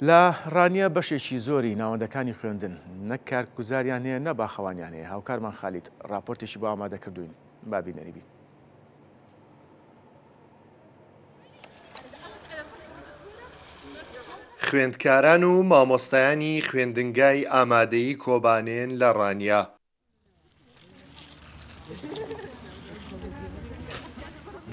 لە ڕانیە بەشێکی زۆری ناوەندەکانی خوێندن نەک کارگوزاریان هەیە نە باخەوانیان هەیە، هاوکارمان خالید ڕاپۆرتێکی بۆ ئامادە کردووین با بینەری بین. خوێندکاران و مامۆستایانی خوێندنگای ئامادەیی کۆبانێن لە ڕانیە.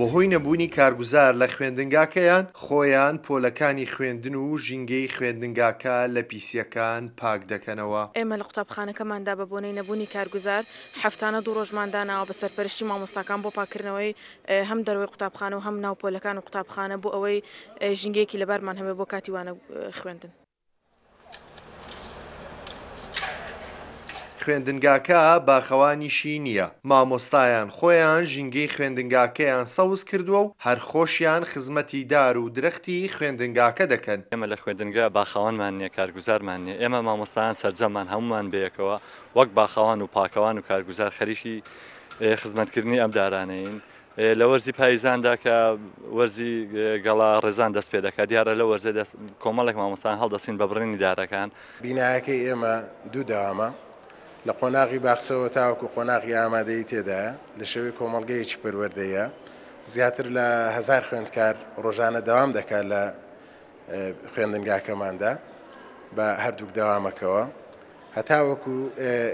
بەهۆی نەبوونی کارگوزار لە خوێندنگاکەیان، خۆیان پۆلەکانی خوێندن و ژینگەی خوێندنگاکە لە پیسییەکان پاک دەکەنەوە. ئێمە لە قوتابخانەکەماندا بە بۆنەی نەبوونی کارگوزار، هەفتانە دوو ڕۆژمان داناوە بە سەرپەرشتی مامۆستاکان بۆ پاککردنەوەی هەم دەرەوەی قوتابخانە و هەم ناو پۆلەکان و قوتابخانە بۆ ئەوەی ژینگەیەکی لەبارمان هەبێت بۆ کاتی وانە خوێندن. خوێندنگاکە باخەوانیشی نییە، مامۆستایان خۆیان ژینگەی خوێندنگاکەیان سەوز کردووە و هەر خۆشیان خزمەتی دار و درەختی خوێندنگاکە دەکەن. ئێمە لە خوێندنگا باخەوانمان نییە، کارگوزارمان نییە، ئێمە مامۆستایان سەرجەممان هەموومان بەیەکەوە وەک باخەوان و پاکەوان و کارگوزار خەریکی خزمەتکردنی ئەم دارانەین. لە وەرزی پاییزاندا کە وەرزی گەڵا ڕێزان دەست پێ دەکات دیارە لە وەرزە دەست کۆمەڵێک مامۆستان هەڵدەسین بە بڕینی دارەکان. بینایەکەی ئێمە دوو دەوامە، لە قۆناغی باخچەوە تاوەکو قۆناغی ئامادەیی تێدایە، لە شێوەی کۆمەڵگەیەکی پەروەردەیە، زیاتر لە هەزار خوێندکار ڕۆژانە دەوام دەکات لە خوێندنگاکەماندا بە هەردووک دەوامەکەوە. هەتاوەکو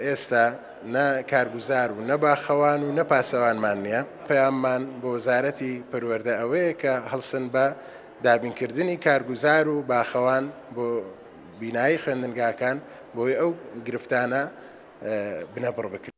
ئێستا نە کارگوزار و نە باخەوان و نە پاسەوانمان نییە، پەیاممان بۆ وەزارەتی پەروەردە ئەوەیە کە هەڵسن بە دابینکردنی کارگوزار و باخەوان بۆ بینایی خوێندنگاکان بۆی ئەو گرفتانە بنەبڕ بکرێن.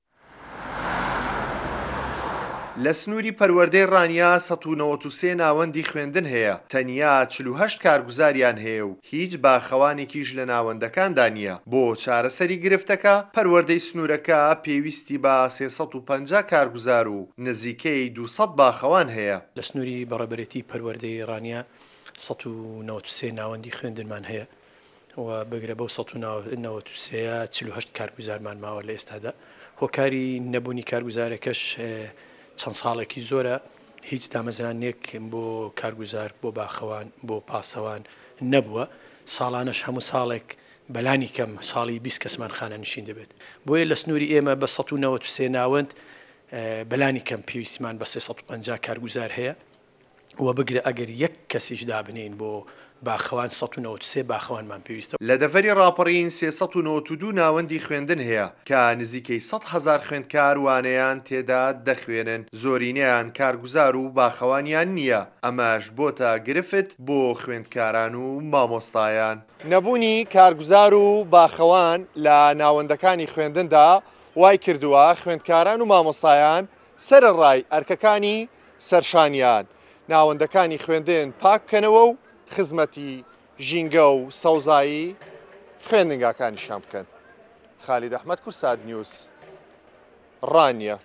لە سنووری پەروەردەی ڕانیە 193 ناوەندی خوێندن هەیە، تەنیا 48 کارگوزاریان هەیە و هیچ باخەوانێکیش لە ناوەندەکاندا نییە. بۆ چارەسەری گرفتەکە، پەروەردەی سنوورەکە پێویستی بە 350 کارگوزار و نزیکەی 200 باخەوان هەیە. لە سنووری بەڕێوەبەرێتی پەروەردەی ڕانیە 193 ناوەندی خوێندنمان هەیە و بگرە بەو 193 ە 48 کارگوزارمان ماوە لە ئێستادا. هۆکاری نەبوونی کارگوزارەکەش چەند ساڵێکی زۆرە هیچ دامەزراندنێک بۆ کارگوزار، بۆ باخەوان، بۆ پاسەوان نەبووە، ساڵانەش هەموو ساڵێک بەلانی کەم ساڵی 20 کەسمان خانەنشین دەبێت. بۆیە لە سنووری ئێمە بە 193 ناوەند بەلانی کەم پێویستیمان بە 350 کارگوزار هەیە. و بگرە ئەگەر یەک کەسیش دابنێین بۆ باخەوان 193 باخەوانمان پێویستە. لە دەڤەری ڕاپەڕین 392 ناوەندی خوێندن هەیە کە نزیکەی 100,000 خوێندکار وانەیان تێدا دەخوێنن، زۆرینەیان کارگوزار و باخەوانیان نییە، ئەمەش بۆتە گرفت بۆ خوێندکاران و مامۆستایان. نەبوونی کارگوزار و باخەوان لە ناوەندەکانی خوێندندا وایکردووە خوێندکاران و مامۆستایان سەرەڕای ئەرکەکانی سەرشانیان ناوەندەکانی خوێندن پاک بکەنەوە و خزمەتی ژینگە و سەوزایی خوێندنگاکانیشیان بکەن. خالید ئەحمەد، کوردسات نیوز، ڕانیە.